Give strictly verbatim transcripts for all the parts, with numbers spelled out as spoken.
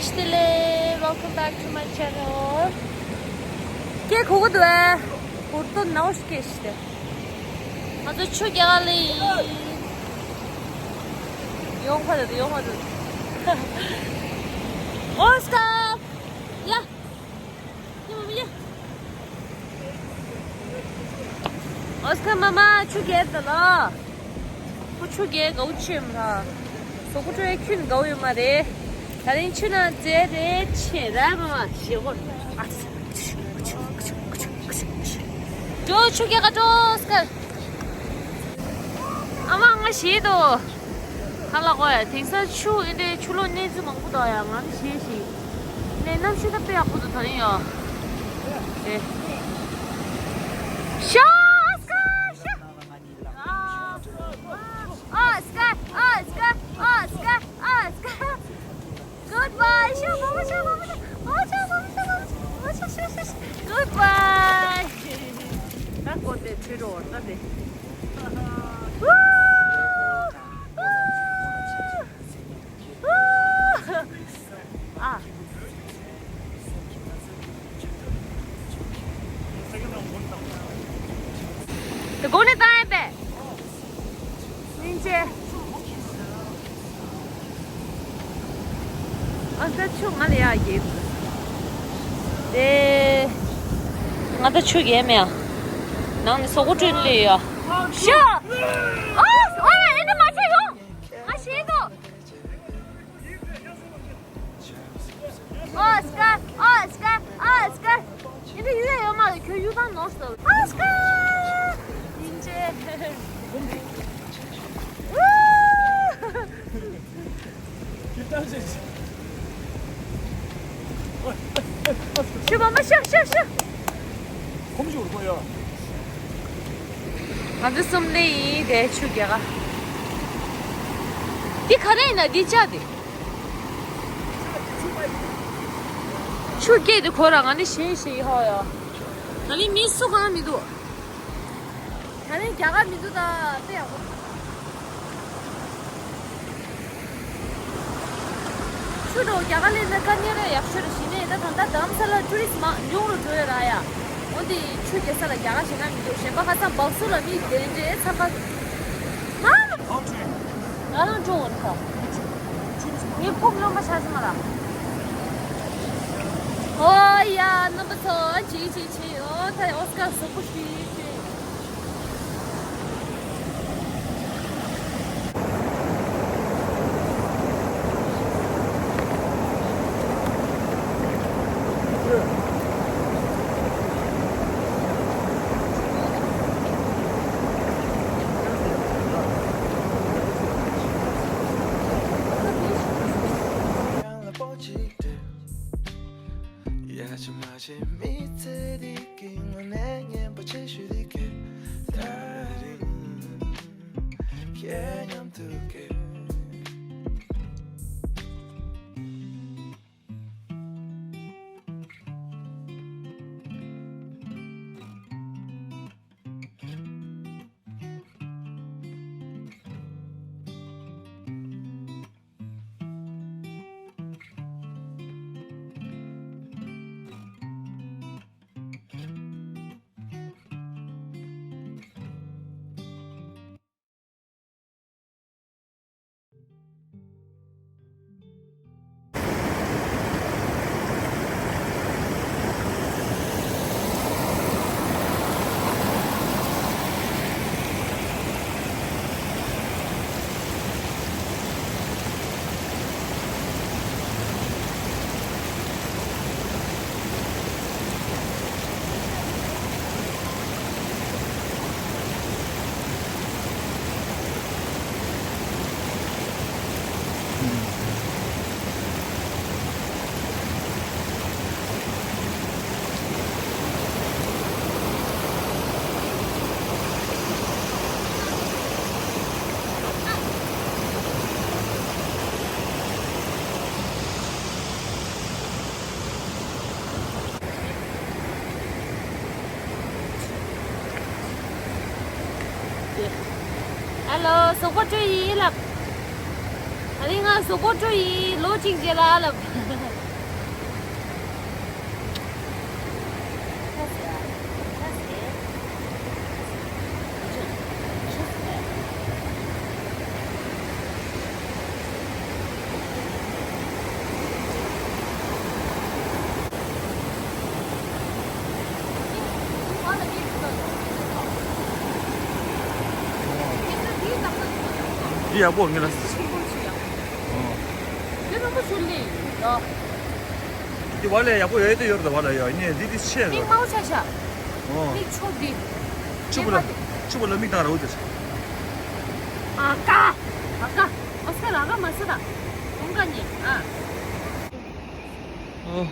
Welcome back to my channel. ཀྱེ་ཁོ་གོ་དུ་ཨེ། གུར་ཏོ་ནའོ་ཤི་ཀེ་ཤི་ཏེ། ང་ཚོ་ཆུ་རྒྱག་ལེ་ཡིན། ཡོང་ཕ་དུ་ཡོང་ཕ་དུ། ཨོ་སི་ཀར། ཡ། ཡ་མ་མི་ཡ། ཨོ་སི་ཀར་མ་མ་ཆུ་རྒྱག་ད་ལ། ཁོ་ཆུ་རྒྱག་དགའ་བོ་ཆེ་མ་ར། སོ་ཁོ་ཁྲོའི་ཁྱོན་དགའ་བོ་ཡོད་མ་རེད། ད་རིང་ཆུ་ནང་རྩེ་རེ་ཆེ་ར་མ་མ་ཞེ་ཧོར། ཨ་ཙི། ཇོ་ཆུ་རྒྱག་ག་ཇོ་སི་ཀར། ཨ་མ་ང་ཞེད་དོ། ཁ་ལག་གོ་ཡ་དེང་སང་ཆུ་ཨེ་འདྲའི་ཆུ་ལོག་གནས་ཚུལ་མང་པོ་འདུག་ཡ། ང་ནི་ཞེད་ཞེད། ནས་གནམ་གཤིས་ད་དཔེ་ཡག་པོ་འདུག་ད་རིང་ཡ། ཨེ། ཤ་སྐ་ཤ། ཨ་སྐ་ཨ་སྐ་ཨ་སྐ་ཨ་སྐ། Goodbye. ཤ་མ་མ་ཤ་མ་མ་ཤ། ཨོ་ཤ་མ་མ་ཤ་མ་མ་ཤ། ཨོ་ཤ་ཤ་ཤ་ཤ། Goodbye. ད་ཀོ་ཏེ་ཆུ་རོ་ད་དེ། ཨ། དེ་སྒོ་ནས་བཏང་ཡས་པས། སྙིང་རྗེ། ཨ་ད་ཆུ་ང་ལ་ཡག་གི། དེ། ང་ད་ཆུ་རྒྱག་མེད་ཡ། ནང་ནས་སོ་གོ་བཀྲུས་ལེ་ཡ། ཤ། ཨ། ཨ་ཡ་ཨེ་འདྲ་མ་བྱེད་ཡོང་། ང་ཞེད་དོ། ཨོ་སི་ཀར། ཨོ་སི་ཀར། ཨོ་སི་ཀར། ཡིན་དུ་ཡུལ་ཡོད་མ་རེད། ཁྱོད་ཡུལ་ཐང་ནོར་སོང་། ཨོ་སི་ཀར། ཡིན་ཅེ། ཤི་མ་མ་ཤི་ཤི་ཤི། ཁོམ་ཞུ་རུ་ཡ། ང་ཚོ་གསུམ་ལས་ཡིན་དེ་ཆུ་རྒྱག་ག་འདི་ག་རེ་ཡིན་ན་འདི་ལྕགས་དེ། ཆུ་སྐྱེས་དེ་ཁོ་རང་ང་ནི་ཞེད་ཞེད་ཧོ་ཡ། ད་ནི་མི་སུ་གང་མི་འདུག་ད་ནི་རྒྱ་གར་མི་འདུག་ད་དཔེ་ཡག་པོ། ཆུ་འགྲོ་རྒྱ་གར་ལས་ན་དཀའ་ངལ་རེ་ཡག་ཤོས་རེ་ཞིག་ནས་ད་ད་ལྟ་རྡ་རམ་ས་ལ་ཊུ་རི་སི་མང་ཉུང་རུ་འགྲོ་ཡོད་ར་ཡ། འོ་དེ་ཆུ་རྒྱག་ས་ལ་རྒྱ་གར་ཞེད་སྣང་མི་འདུག་གཞན་པ་ཁ་སང་བག་སུ་ལ་མི་དེ་འདྲའི་ཚ་ཁ། ང་རང་ཀྲུང་འོན་ཁ། ངའི་ཕུག་རློན་པ་ཆགས་སོང་ང་ལ། ཨོ་ཡ་རྣམ་པ་ཚོ་ཅིག་ཅིག་བྱེད་ཡོད་ད་ཨོ་སི་ཀར་གཟུགས་པོ་ཞིག་ཞིག་ཨ་ལོ། གཟུགས་པོ་བཀྲུས་ཡིན་ལབ། ཨ་ནི་ང་གཟུགས་པོ་བཀྲུས་ཡིན། ལོ་གཅིག་རྗེས་ལ་ལབ། ཡག་པོ་ངེས་ལ། ཨོ། དེ་རིང་པོ་ཞུ་ལེ་ཡོད། འདི་བ་ལས་ཡག་པོ་ཡོད་དེ་ཡོད་རེད་བ་ལ་ཡ། ནས་འདི་འདི་ཆེ་མིག་རེད། མའོ་ཆ་ཤ། ཨོ། མིག་ཆོ་འདི། ཆུ་བུ་ལ། ཆུ་བུ་ལ་མིག་དང་ར་འོ་དེ། ཨ་ཀ། ཨ་ཀ། ཨོ་སྐ་ར་ཀ་མ་སི་ར། ཨོང་ཀ་ཉེ་ཨ། ཨོ།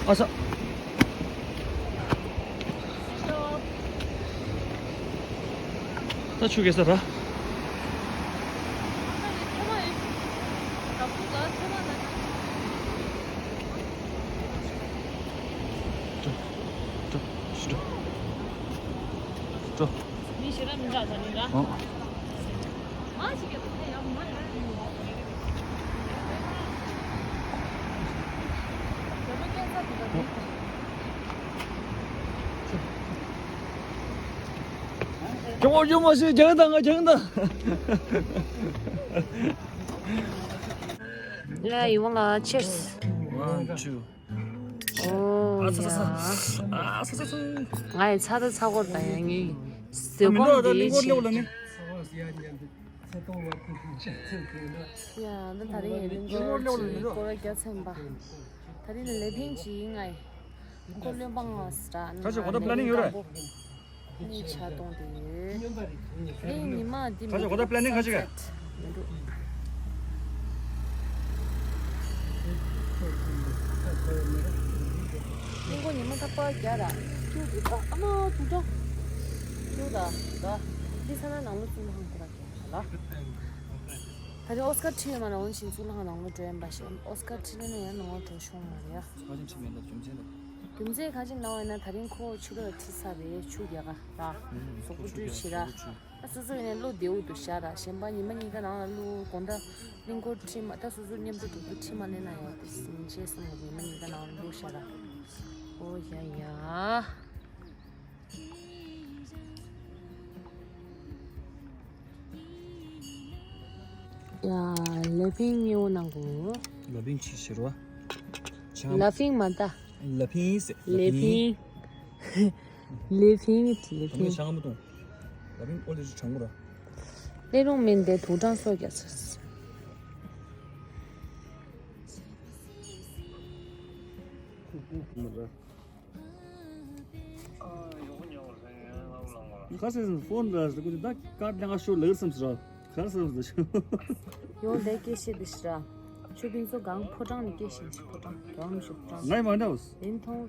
ཨ་ས། ད་ཆུ་གེ་ས་ར། འགྲོ། འགྲོ། ཤི་འགྲོ། འགྲོ། མི་ཞེ་དྲག་མི་འདྲ་ད་ནི་ར། ཨོ། མ་ཞིག་གི་ཐད་ཡག་མ་ཡག་ཁྱོད་ཡོད་མ་ཤེས། རྒྱང་དང་ང་རྒྱང་དང་། ཡ་ཡི་བང་ལ་ཆེར། One, two. ཨོ་ཡ། ཨ་ས་ས་ས། ཨ་ས་ས་ས། ང་ཡི་ཚ་ད་ཚ་གོར་དང་ཡ་ངའི་ཟེ་ཀོང་དེ་ཆེ། ཡ་ད་ད་རེས་ཡི་ལིང་གོར་ཅིག་སྐོར་ར་རྒྱ་ཚན་པ། ད་རེས་ལེ་ཕིང་ཅིག་ང་ཡི་ཁོ་ལོན་པང་ང་སི་ཏྲ་ཁ་ཆེ་གོ་ད་པི་ལ་ནིང་ཡོད་རེད། ནི་ཆ་གཏོང་དེ་ཡོད། ནི་ཉི་མ་འདི་མི་འདུག་ཁ་ཆེ་གོ་ད་པི་ལ་ནིང་ཁ་ཆེ་ག་མི་འདུག་ནི་གོ་ཉི་མ་ད་པ་རྒྱ་ར། ཁྱུ་འདི་ད་ཨ་མ་དུ་ད། ཁྱུ་ད་ད། འདི་ས་ན་ནང་ལོ་ཙུམ་ཧང་གོ་ར་རྒྱ་ར་ལ། ད་རེས་ཨོ་སྐར་ཁྲི་ཡོད་མ་ན་འོན་ཞིང་ཙུ་ལ་ཧང་ནང་ལོ་འགྲོ་ཡིན་པ་ཞིག་ཨོ་སྐར་ཁྲི་ལ་ནི་ཡང་ནང་ལོ་འགྲོ་ཤོང་མ་རེད་ཡ། ཁ་ཆེ་ཁྲི་མེད་ད་རྒྱུ་མཚན་ད། རྒྱུ་མཚན་གང་ཅི་ན་བ་ཡིན་ན་ད་རིང་ཁོ་ཆུ་ལོག་ཁྲིད་ས་རེད། ཆུ་རྒྱག་ག་ར། ཨུམ། གཟུགས་པོ་ཁོ་ཆུ་བཀྲུས་བྱེད་ར། རྒྱག་གཟུགས་པོ་ཁྲུས། ཨ་སོ་སོ་ཡིན་ནའི་བློ་བདེ་བོ་འདུག་ཤ་ར། གཞན་པ་ཉི་མ་གཉིས་ཀ་ནང་ལ་བློ་དགོང་དག་གླིང་སྐོར་ཁྲིད་མ་ད་སོ་སོ་མཉམ་དུ་འགྲོ་རྒྱུ་ཁྲིད་མ་ལེན་ན་ཡོད་དེ་སིང་ཆེ་སོང་ཉི་མ་གཉིས་ཀ་ནང་ལ་བློ་ཤ་ར། ཨོ་ཡ་ཡ། ཡ། ལེ་ཕིང་ཉེ་བོ་ནང་གོ། ལེ་ཕིང་ཆི་ཟེར་བ། ལེ་ཕིང་མ་ད། ལེ་ཕིང་ཟེར། ལེ་ཕིང་། ལེ་ཕིང་། ལེ་ཕིང་། ལེ་ཕིང་། ལེ་ཕིང་ཨོ་ལེ་ཅི་གྲང་མོ་ར། ལེ་རུང་མིན་དེ་དུག་གྲང་སོགས་རྒྱག་ཚར། ཁ་སེ་སེ་ཕོན་ར་སེ་ཀུ་ད་ཀར་ལེང་ང་ཤོར་ལེར་སམ་སི་ར། ཁ་སེ་སེ་ཤོར། ཡོང་དེ་སྐད་བཤད་དེ་ཤི་ར། ཆུ་ཕིན་ཚོ་གང་ཕོ་བྲང་ནས་སྐད་བཤད་ཤི་ཕོ་བྲང་གང་མི་ཤོར་བྲང་། ངའི་མ་འདྲ་བོ། ཡིན་ཐོང་།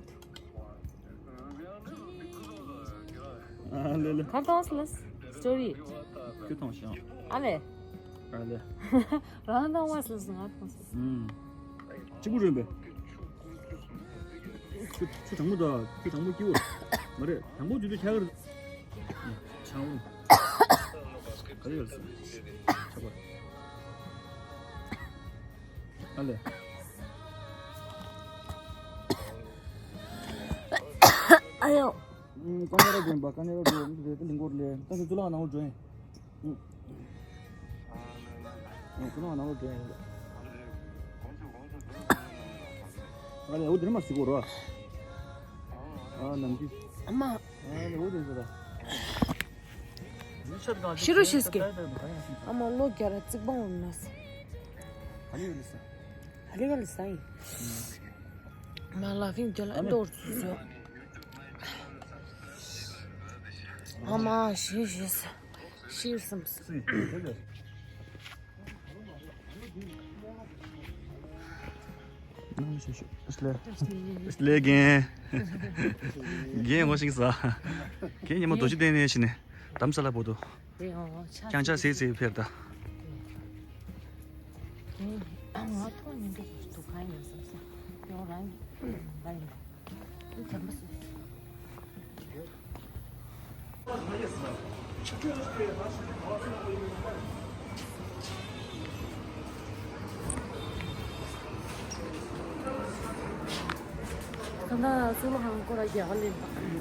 ཨ་ལེ་ལེ། ཁ་ཐོང་སི་ལ་སི་ཊོ་རི། ཁྱོད་ཐོང་ཤང་། ཨ་ལེ། ཨ་ལེ། རང་ཐོང་བ་སི་ལ་སི་ང་ཐོང་སི། ཨུམ། གཅིག་པུ་རེད་པས། ཁྱོད་ཁྱོད་དྲང་པོ་ད་ཁྱོད་དྲང་པོ་སྐྱིད་པོ། མ་རེད་དྲང་པོ་བརྗོད་དུས་ཁྱད་གར། ཆང་། ག་རེ་ཡོད་ཟེར། ཆག་པ། ཨ་ལེ། ཨ་ཡོ། ཀ་ཉེ་ར་འགྲོ་ཡིན་པ། ཀ་ཉེ་ར་འགྲོ་ཡིན་པ། ལིང་གོར་ལེ། ད་ཁྱོད་ཚོ་ལ་ནང་ལ་འགྲོ་ཡིན། ཁོ་ན་ནང་ལ་འགྲོ་ཡིན། ཨ་ལེ། འོ་དེ་ནས་མར་གཟིགས་གོ་རོ། ཨ་ནམ་རྒྱུན། ཨ་མ། ཨ་ལེ། འོ་དེ་ཚོ་ར། ཤི་རོ་ཤི་སྐད། ཨ་མ་བློ་རྒྱ་ར་རྩིག་པ་འོང་ན་ས། ཨ་ལེ་ཡོད་ལེ་ས། ཨ་ལེ་ག་ལེ་ས་ཡིན། མ་ལ་ཕིང་རྒྱ་ལ་འདོར་ཚུལ་བཟོ། ཨ་མ་ཤི་ཤི་ས། ཤི་སམ་ས། ལེ་རྒན། རྒན་ངོ་ཤིང་ས། རྒན་ཉི་མ་རྡོ་རྗེ་གདན་ནས་ཕྱིན་ནས་དམ་ས་ལ་བོ་དུ། རྐྱང་ཆ་ཟེ་ཟེ་ཕེབས་ད། ང་ཐོག་ཉིན་དུ་དུ་གང་ཡིན་སམ་ས། ཡོང་རང་གི་ལ་ཡིན། ད་ལྟ་གཙུག་ལག་ཁང་སྐོར་ར་རྒྱག་ག་སླེབས་པ།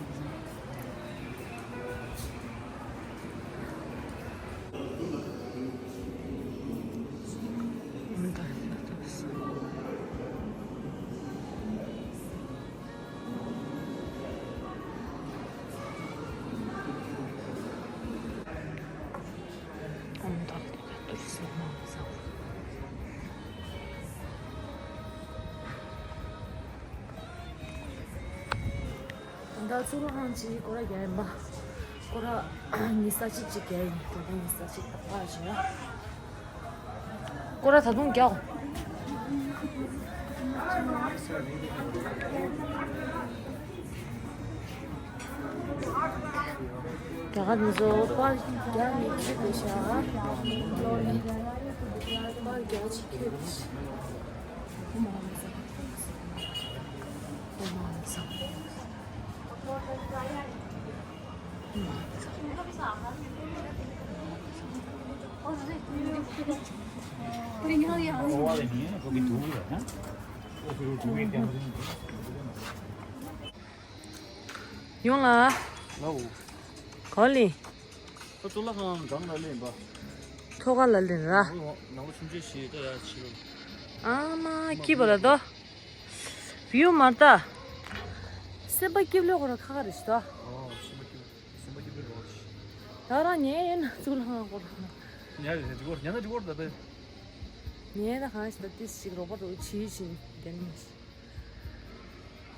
ད་ཚུར་ལྷང་ཅིག་སྐོར་ར་རྒྱག་ཡིན་པ། སྐོར་ར་ཉི་ཤུ་རྩ་གཅིག་ཅིག་རྒྱག་ཡིན། ད་དུང་ཉི་ཤུ་རྩ་གཅིག་ད་ཕར་བྱས་ན། སྐོར་ར་ད་དུང་རྒྱག་རྒྱ་གར་འདི་ཚོ་པར་རྒྱག་མི་ཁྱོད་དེ་ཤ། པར་རྒྱག་ཅིག་ཁྱོད་དེ་ཤ། ཨོ་མ་ལ་ས། ཨོ་མ་ལ་ས། ཡོང་ལ། ལའོ། གོ་ལི། ཁོ་གཙུག་ལག་ཁང་འགྲམ་ལ་སླེབས་པ། ཐོག་ཁ་ལ་སླེབས་ར། ནང་ལོ་ཆུང་ཆུང་ཞིག་ད་ཡ་ཕྱི་ལོ། ཨ་མ་སྐྱིད་པ་ལ་དོ། བིའུ་མ་ལྟ། སེམས་པ་སྐྱིད་ལོས་ཁོ་ར་ཁ་ཁ་རེ་ཞིག་དོ། ཨོ་སེམས་པ་སྐྱིད་སེམས་པ་སྐྱིད་པོའི་རོགས་ཤིག་ད་རང་ཉལ་ཡོད་ན་གཙུག་ལག་ཁང་སྐོར་ལ། ཉལ་རེད་འགྲིག་གོ་ཉལ་ན་འགྲིག་གོ་ད་དེ། ཉལ་ད་གང་ཞིག་ད་ཏིས་ཞིག་རོགས་པ་རོགས་བྱིས་ཤིང་རྒྱ་ནི་མ་ཤི།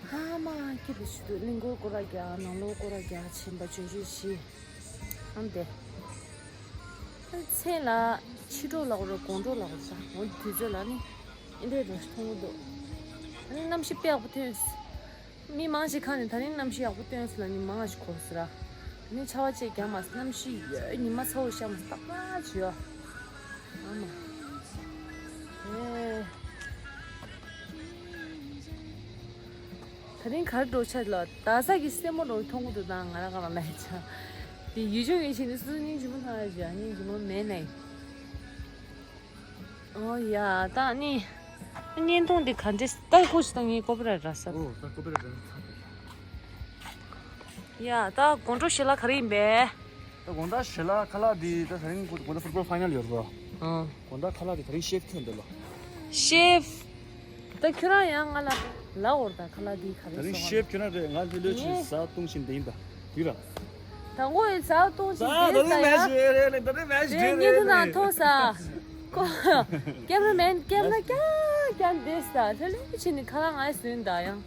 ཧ་མ་སྐྱིད་པོ་ཞིག་འདུག་གླིང་སྐོར་སྐོར་ར་རྒྱག་ནང་ལོགས་སྐོར་ར་རྒྱག་ཕྱིན་པ་བྱོས་བྱོས་ཤིག་ཨམ་དེ། མཚན་ལ་ཕྱི་དྲོ་ལ་གོ་ར་དགོང་དྲོ་ལ་གོ་ས་འོ་དུས་ཚོད་ལ་ནི་ཨེ་འདྲའི་རོ་ཞིག་མཐོང་གི་འདུག་ཨ་ནི་གནམ་གཤིས་དཔེ་ཡག་པོ་ཐོན། མི་མང་ཞིག་ཁ་ནས་ད་རིང་གནམ་གཤིས་ཡག་པོ་ཐོན་སོང་ལ་ནི་མང་ཞིག་གོ་སོང་ར། ད་ནི་ཆར་པ་ཅིག་རྒྱག་མ་སོང་ཉི་མ་ཚ་བོ་ཤར་མ་སོང་ཏག་ཏག་བྱོས་ཨ་མ། ཨེ། ད་རིང་ག་རེ་འགྲོ་ཆ་ལ་ད་ས་གི་སེན་མོ་འགྲོ་མཐོང་གི་འདུག་ད་ང་རང་ག་རང་ལ་ཡ་ཆ། དེ་ཡུལ་ལྗོངས་ཡིན་ཕྱིན་ནི་སུ་སྙིང་རྗེ་མོ་ཐང་ལ་བཞག་སྙིང་རྗེ་མོ་མེད་ནའི། ཨོ་ཡ་ད་ནི། བརྙན་ཐུང་འདི་ག་འདྲས་ད་ཁོ་ཞིག་ད་ངའི་ཀོ་པི་ར་ར་ས། ཨོ་ད་ཀོ་པི་ར་ར་ས། ཡ་ད་དགོང་དྲོ་ཞལ་ལག་ག་རེ་ཡིན་པས། ད་དགོང་དག་ཞལ་ལག་ཁ་ལག་འདི་ད་ད་རིང་དགོང་དག་ཕུཊ་བོལ་ཕའི་ནལ་ཡོད་རེད་པ། ཨང་། དགོང་དག་ཁ་ལག་འདི་ད་རིང་ཤེཕ་ཁྱོད་འདི་ལ། ཤེཕ། ད་ཁྱོད་རང་ཡང་ང་ལ་ལབ་འོར་ད་ཁ་ལག་འདི་ག་རེ་ད་རིང་ཤེཕ་ཁྱོད་རང་རེད། ང་འདི་ལོས་ཆུ་ཟ་བཏུང་བཞིན་དེ་ཡིན་ད་དུས་ར། ད་ངོ་ཡི་ཟ་བཏུང་བཞིན་ད་དེ་ད་རིང་ད་མེད་ཡ། ཞེས་རེད་ད་རིང་མེད་ཞེས་དེ་རེད་ཉིན་དུ་ནང་ཐོག་ས། ཀེམ་ར་མེན་ཀེམ་ར་ཀྱང་ཀྱང་དེ་ས་ལྷོད་ལྷོད་བྱས་ནས་ཁ་ལག་ང་ཡི་ཟོས་ད་ཡང་།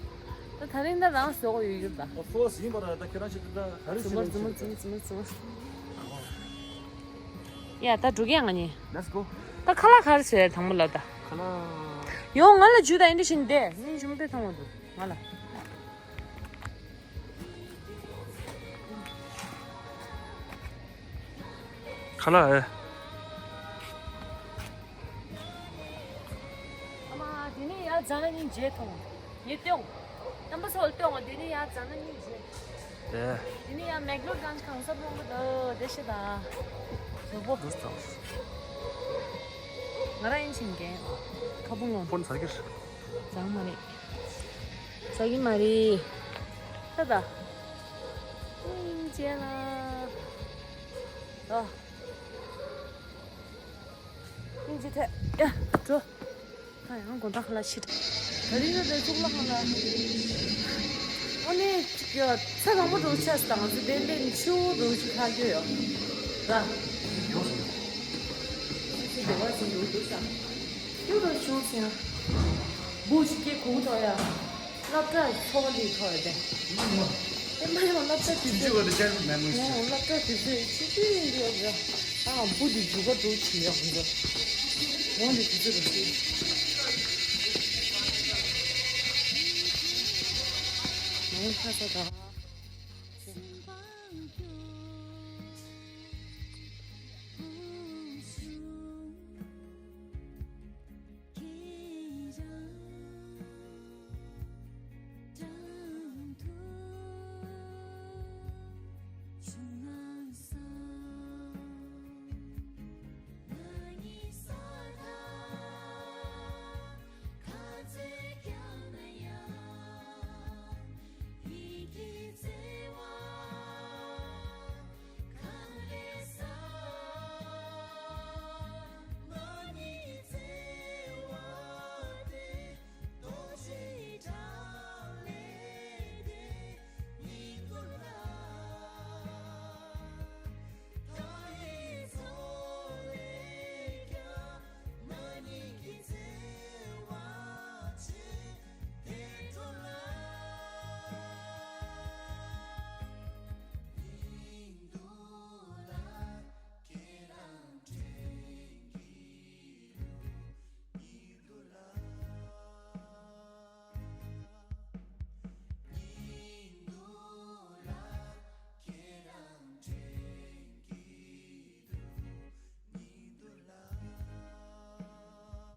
ད་ད་རིང་ད་རང་ཟོ་གོ་ཡོད་ཡོད་ད། ཨོ་ཕོ་སི་ཡིན་པ་ར་ད་ཁྱོད་རང་ཆེད་དུ་ད་ག་རེ་ཟོས་ན་ཆེད་དུ་ད། ཡ་ད་འགྲོ་གི་ཡ་ང་གཉིས། Let's go. ད་ཁ་ལག་ག་རེ་ཟོས་དང་པོ་ལབ་ད། ཁ་ལག་ཡོང་ང་ལ་ཇུས་ད་ཨིན་དྲི་བཞིན་བསྡད་སྙིང་རྗེ་མོ་དེ་མཐོང་བ་འདུག་ང་ལ། ཁ་ལག་ཨེ། ཨ་མ་དེ་ནས་ཡར་འཛེགས་ན་སྙིང་རྗེ་མཐོང་། ངས་སྟོན། རྣམ་པ་ཚོ་ལ་སྟོན་བ་དེ་ནས་ཡར་འཛེགས་ན་སྙིང་རྗེ། དེ། དེ་ནས་ཡར་མེག་ལོར་གང་གང་ས་མཐོང་གི་འདུག་དེ་ཤི་ད། ཟོག་པོ། འདུག་ཙང་། ང་རང་ཡིན་ཕྱིན་གྱི། ཁ་བུང་ལོང་། ཕོན་ཚར་གྱི་རེད། ཙང་མ་རེད། ཟ་གི་མ་རེད། ད་ད། སྙིང་རྗེ་ལ། ཨ། སྙིང་རྗེ་ཐེ། ཡ། འགྲོ། ད་ཡང་དགོང་དག་ཁ་ལག་ཕྱིར། ད་རིང་ད་ལྟ་གཙུག་ལག་ཁང་ལ། ཨ་ནི། ཡ། ཚ་གང་པོ་འགྲོ་ཆགས་སི་དང་ང་ཚོ་བན་བན་ཆུ་བོ་འགྲོ་ཆུ་ཁ་སྐྱོ་ཡོད། ར། ཡོད་སོང་། ཚེ་འདི་བ་ཚེ་འགྲོ་འདུག་ས། སྐྱོ་ར་ཆུང་སེ། བུ་ཞིག་སྐྱེ་གོང་ཐོག་ཡ། སློབ་གྲྭ་ཚོགས་འདུའི་ཐོག་ལ་བསྡད། ཨེ་མ་ཡང་སློབ་གྲྭ་དུས་ཚོད། ཨོ་སློབ་གྲྭ་དུས་ཚོད་ཆུ་ཚོད་ཡིན་འདི་ཡོད་ར། ཨ་བུ་འདི་འཇུག་པ་འགྲོ་བྱེད་ཡོད་འདི། འོང་འདི་དུས་ཚོད་རེད་ཟེར། འོང་ཁ་ས་ད།